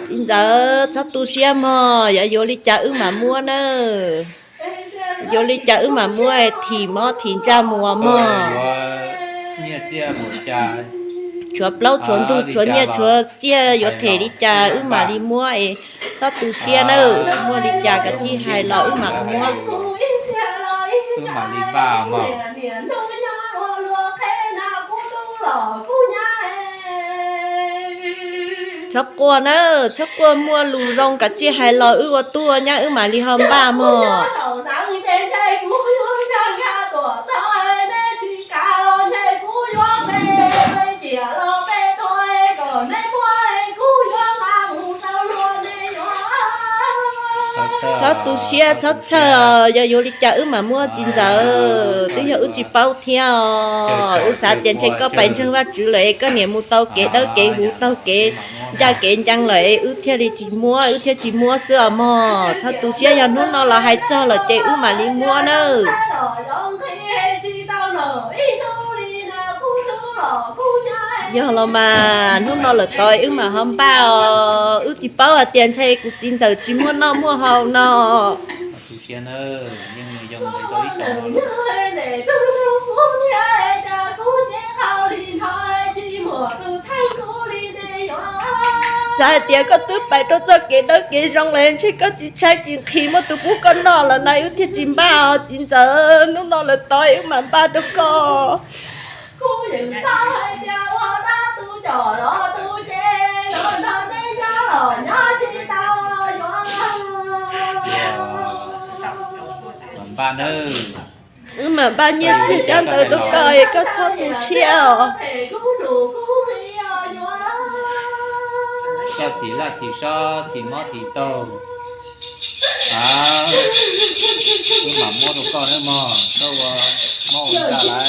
Txiv ntxawm, txhob tu siab mog, yog yuav li cas wb mam muab nawb. Yuav li cas wb mam muab, thim mob thim ntsaj mus mog. Tshuav plaub tshuav ntug tshuav nyiaj tshuav txiaj yuav them li cas wb mam li muab es txhob tu siab nawb. Muaj li cas kav tsij hais los wb mam muab. Txhob quaj nawb, txhob quaj, muaj lus zoo kav tsij hais los wb ua tub ua nyab wb mam li ho npaj mog. Txhob tu siab txhob txhawj, yog yuav li cas wb mam muab txiv ntxawm, twb yog wb tsis paub thiab os. Wb xav tias ntshe koj pais ntseeg Vajtswv lawm es koj niam mus tau kev dawb kev huv taug kev ncaj kev ncees lawm es wb thiaj li tsis muab, wb thiaj tsis muab xwb os mog. Txhob tu siab, yog hnub no los hais txog lawm ces wb mam li muab nawb. Yog los mas hnub no lawm tod wb mam ho npaj os. Wb tsis paub hais tias ntshe kuv txiv ntxawm tsis muaj noj muaj haus no. Xav hais tias koj twb pais rau txoj kev dawb kev zoo lawm, ntshe koj tsis tshaib tsis nqhis muaj tus pub koj noj los na, wb thiaj tsis npaj os txiv ntxawm. Hnub no lawm tod wb mam npaj rau koj. Wb mam npaj nyiaj txiag coj ntawd rau koj es koj txhob tu siab os. Koj thim laj thim sob thim mob thim taug, wb mam muab rau koj nawb mog, koj ua mob ua ntsaj lawm.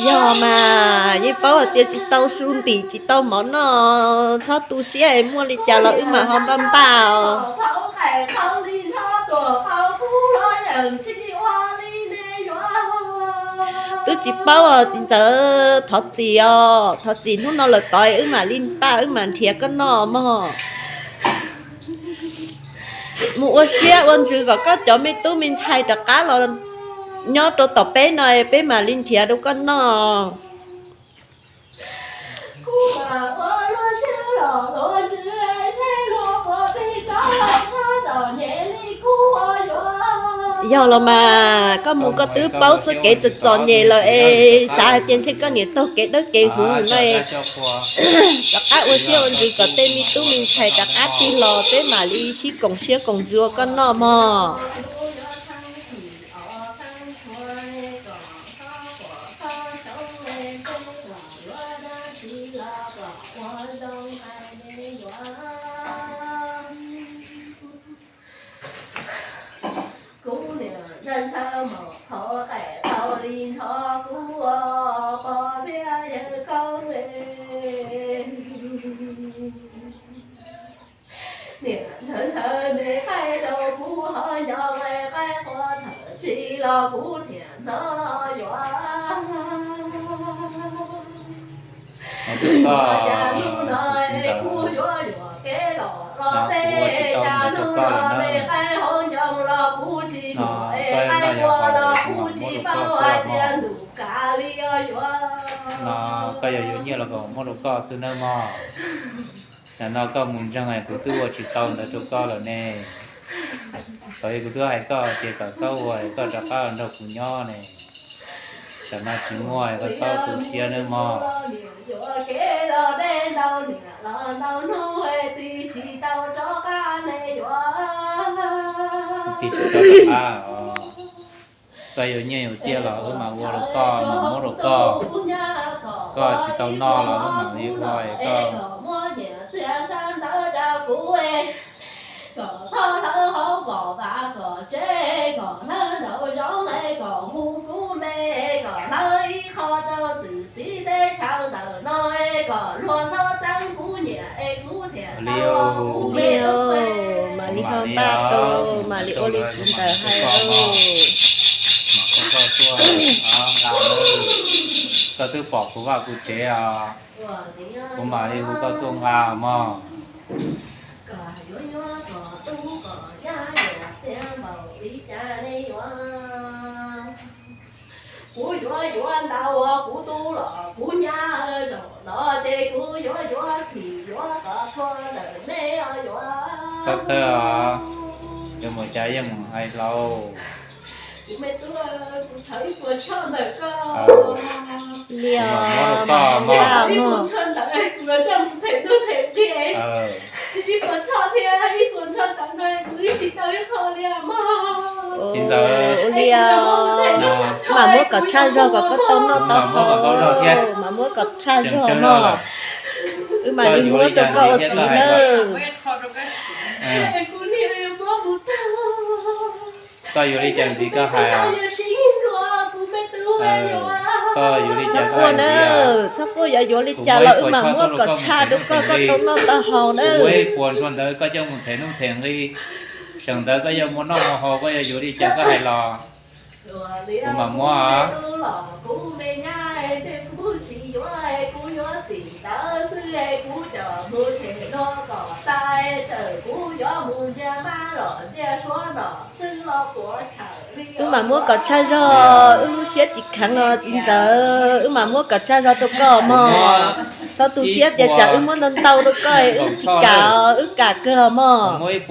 Yog mas yeej paub hais tias tsis tau su ntim tsis tau mov noj, txhob tu siab, muaj li cas los wb mam ho npaj npaj os. Twb tsis paub os txiv ntxawm, thov txim os, thov txim, hnub no lawm tod wb mam li npaj wb mam nrhiav koj noj mog. Mus ua siab ua ntsws kom koj cov me tub me ntxhais rov qab los nyob rau tom peb no peb mam li nrhiav rau koj noj. Yog los mas koj mus koj twb paub txoj kev txom txom nyem lawm es xav hais tias ntshe koj niam taug kev dawb kev huv no. Rov qab ua siab ua ntsws kom tej me tub me ntxhais rov qab tig los peb mam li sib koom siab koom ntsws ua koj noj mog. Kuv niam ntshaw ntshaw mos qhov qaim qhov li nrho kuv pom thiab yawg koj niam ntshaw ntshaw me qaib rau kuv ho nco qaib qua thawm tsis los kuv thiaj hnov yuav. Cas hnub no kuv yuav yuam kev los los tej cas hnub no me qaib hauv ncoo los kuv tsis hnov es qaib qua los kuv tsis paub hais tias ntuj kav li yuav. Koj yog yuav nyiaj los kom muab rau koj xwb nawb mog. Tam no koj mus ntseeg kuv twb ua tsis tau ntawd rau koj lawm ne. Thaum ub kuv twb hais koj tias kom txhob ua, koj rov qab los nrog kuv nyob ne. Tam no tsis muaj koj txhob tu siab nawb mog. Tig tsis tau rov qab os. Koj yuav nyiaj yuav txiaj los wb mam ua rau koj, mam muab rau koj. Koj tsis tau noj los wb mam li ua koj. Kom txhob hlawv hauv kom vam kom tsev, kom hlawv nraum zoov es kom hu kuv me, kom hlawv ib qho rau txwm txiv teb chaws ntawm no es kom luag txhob txeeb kuv nyiam es kuv thiaj tau kuv me. Mam li ho npaj tau, mam li ua li txiv ntxawm hais. Mam ua koj tuaj nqa lawm. Koj twb pom kuv vaj kuv tsev os, kuv mam li hu koj tuaj nqa mog. Kuv yuav yuav ntau kuv tub los kuv nyab zaum no ces kuv yuav yuav txhim yuav qhov txhua ntawm nej os yuav. Txhob txhawj os, yuav mus cas yeej mus hais lauj. Kuv me tub, kuv rhawv ib puas tshoj ntawm koj. Ib puas tshoj ntawd kuv yuav coj mus them nuj them qi. Ib puas tshoj thiab ib puas tshoj ntawd no kuv ib tsis tau ib qho li mog. Txiv ntxawm, ua li, mam muab kom tshaj zog kom koj tau noj tau haus, mam muab kom tshaj zog mog. Wb mam li muab rau koj ua txiv nawb. Koj yuav li cas ntxiv koj hais. Koj yuav li cas koj hais ntxiv. Txhob quaj, yuav yuav li cas los wb mam muab kom tshaj rau koj, koj tau noj tau haus nawb. Kuv muab ib puas tshoj ntawd koj coj mus them nuj them nqi, seem ntawd koj yuav muaj noj muaj haus, koj yuav yuav li cas koj hais los kuv mam muab. Wb mam muab kom tshaj zog, wb lub siab tsis kheev os txiv ntxawm, wb mam muab kom tshaj zog rau koj mog. Txhob tu siab tias tsam wb muab ntau ntau rau koj wb tsis kam, wb kam kawg os mog. Wb yeej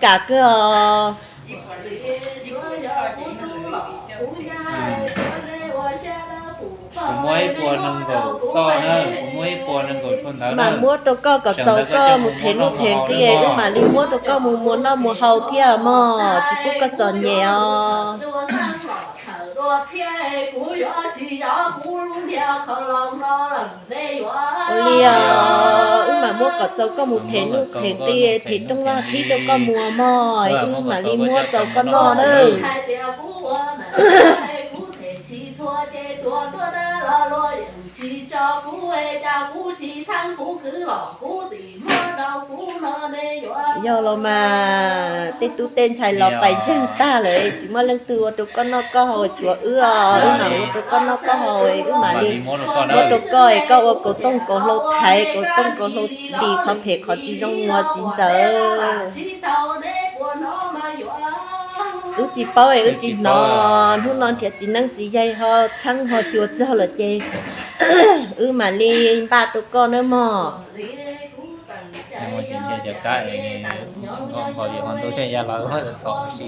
kam kawg os. Kuv muab ib puas nees nkaum txoj na, kuv muab ib puas nees nkaum tshoj ntawd na. Mam muab rau koj kom txaus koj mus them nuj them nqi, wb mam li muab rau koj mus muas noj muas haus thiab mog, tsis pub koj txom nyem os. Ua li os, wb mam muab kom txaus koj mus them nuj them nqi, them rooj vag qhib rau koj muas mog, wb mam li muab txaus koj noj nawb. Yog los mas, tej tub tej ntxhais los pais ntseeg tag lawm, tsis muaj leej twg ua rau koj noj koj haus, tsuav wb os, wb mam ua rau koj noj koj haus, wb mam li muab rau koj, koj ua kaus tooj kaus hlau thaiv, kaus tooj kaus hlau dim qhov phem qhov tsis zoo mus txiv ntxawm. Wb tsis paub es wb tsis hnov, hnub no nrhiav txiv neeb txiv yaig ho txheeb ho xyuas txog lawm ces wb mam li npaj rau koj nawb mog. Mus tsis ntsia cov kab es nqos nqos li ho ntuj thiaj ya los txhom si.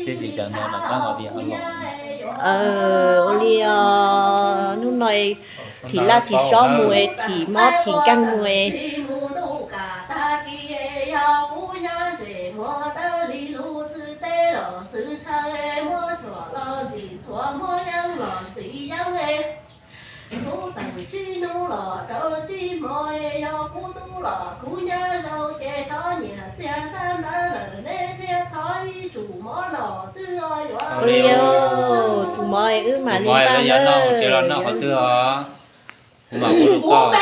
Tiam sis cov no los kab nqos li ho los. Ua li os, hnub no thim laj thim sob mus es thim mob thim nkeeg mus es. Ua li os, tsum mov wb mam li npaj nawb. Kuv mam hu rau koj.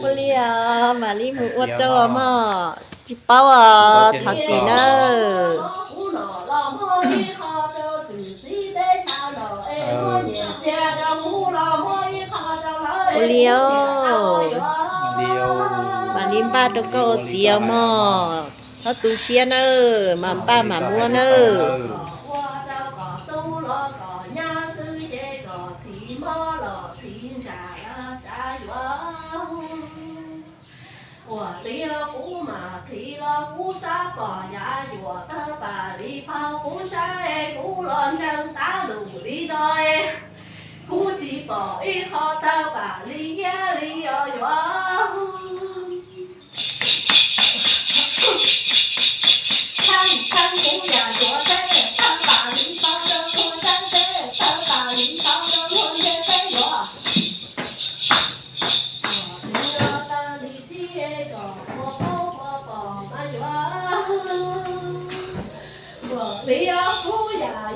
Ua li os, mam li mus ua rau mog, tsis paub os, thov txim nawb. Ua li os, mam li npaj rau koj ua txiv os mog, txhob tu siab nawb, mam npaj mam muab nawb. Ua li os, kuv mam thim los kuv xav pom yav yuam tawg pam li paug kuv saib kuv los ntseeg tab lus li no. Kuv tsis pom ib qho tawg pam li iab li os yuav. Tawg pam li paug rau luag saib seb, tawg pam li paug rau luag ntsia seb yuav. Tawg li tib kom ua paub ua pom mas yuav. Yuav,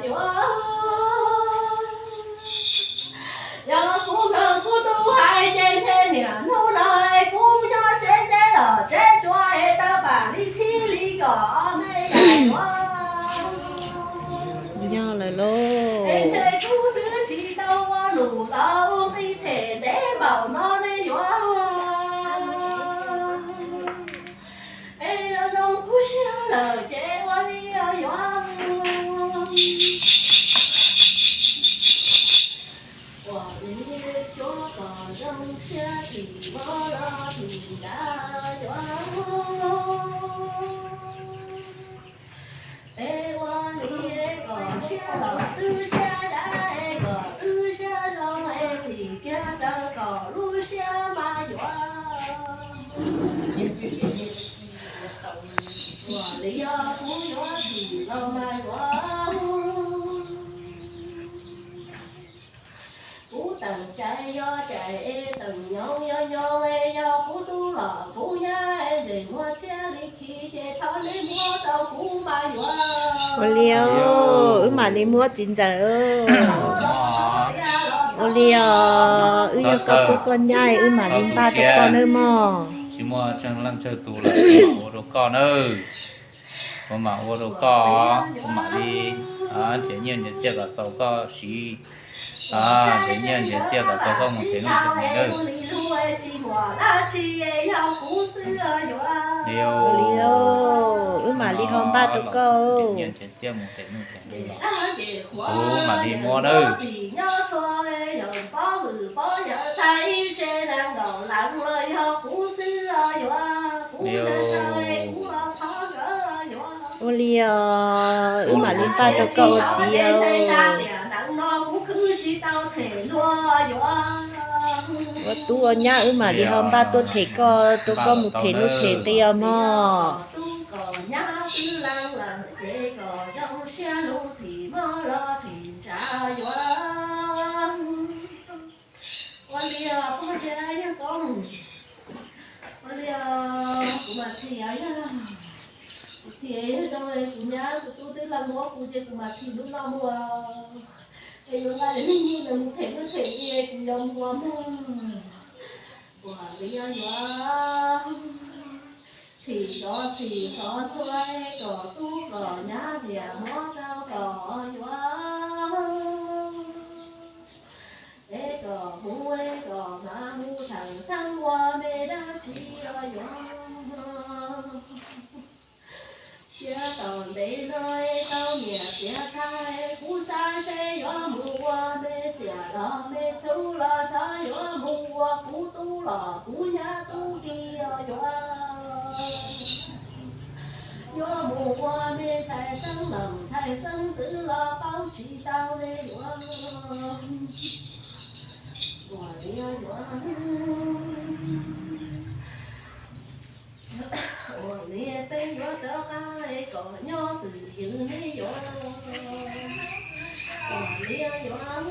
yog kuv nkeeg kuv tub hais ces ntshe niaj hnub no kuv nyob tsev tsev los tsev tsuas es tawg pam li khib li kom me yam yuav. Nyob lawm lauj. Es ntshe kuv twb tsis tau ua num los ua nqi them ntev npaum no ne yuav. Es zoo kuv siab lawm ces ua li yuav. Ua li cuab kom zoo siab tim vauv los tim nrad yuav. Es ua li kom siab los twb siab dab, kom twb siab zoo es tim kiag raws kom lub siab mas yuav. Ua li yog kuv yuav tim los mas yuav. Kuv teem cai yog cai, teem nyoog yog nyoog, yog kuv tub los kuv nyab, ntsej muag tshiab li khi ces thov neb muab rau kuv mas yuav. Ua li os, wb mam li muab txiv ntxawm. Ua li os, wb yog koj tub koj nyab, wb mam li npaj rau koj nawb mog. Tsis muaj tsawg leej tsawg tus lawm, kuv mam ua rau koj nawb. Kuv mam ua rau koj, kuv mam li nrhiav nyiaj nrhiav txiaj kom tau koj siv, nrhiav nyiaj nrhiav txiaj kom tau koj mus them nuj them hneev nawb. Li os, wb mam li ho npaj rau koj. Nrhiav nyiaj nrhiav txiaj mus them nuj them hneev los kuv mam li muab nawb. Li os. Ua li os, wb mam li npaj rau koj ua txiv os. Ua tub ua nyab wb mam li ho npaj tuaj them koj, rau koj mus them nuj them hneev os mog. Ua li os, pog thiab yawg koob, ua li os, kuv mam thim os yawg. Kuv thim yawg zoo, kuv nyab kuv tub twb lees muab kuv ces kuv mam thim hnub no mus. Es yuav nqa cov niag nyiaj ntawd mus them nuj them hneev, kuv yuav mus ua mog. Ua li yog yuav thim xov xim xov txhua kom tub kom nyab thiaj muab rau kom yuav. Es kom mus es kom hma mus thaum xeeb ua me dab tsi os yuav. Thiab tom ntej no es tau niam txiav txhais, kuv xav seb yuav mus ua me xiam los me txhub los xyov yuav mus ua kuv tub los kuv nyab tub ki os yuav. Yuav mus ua me ntxhais xeeb laus ntxhais xeeb ntxwv los paub tsis tau ne yuav. Ua li yuav, ua li peb yuav rov qab kom nyob twj ywm ne yuav. Ua li yuav.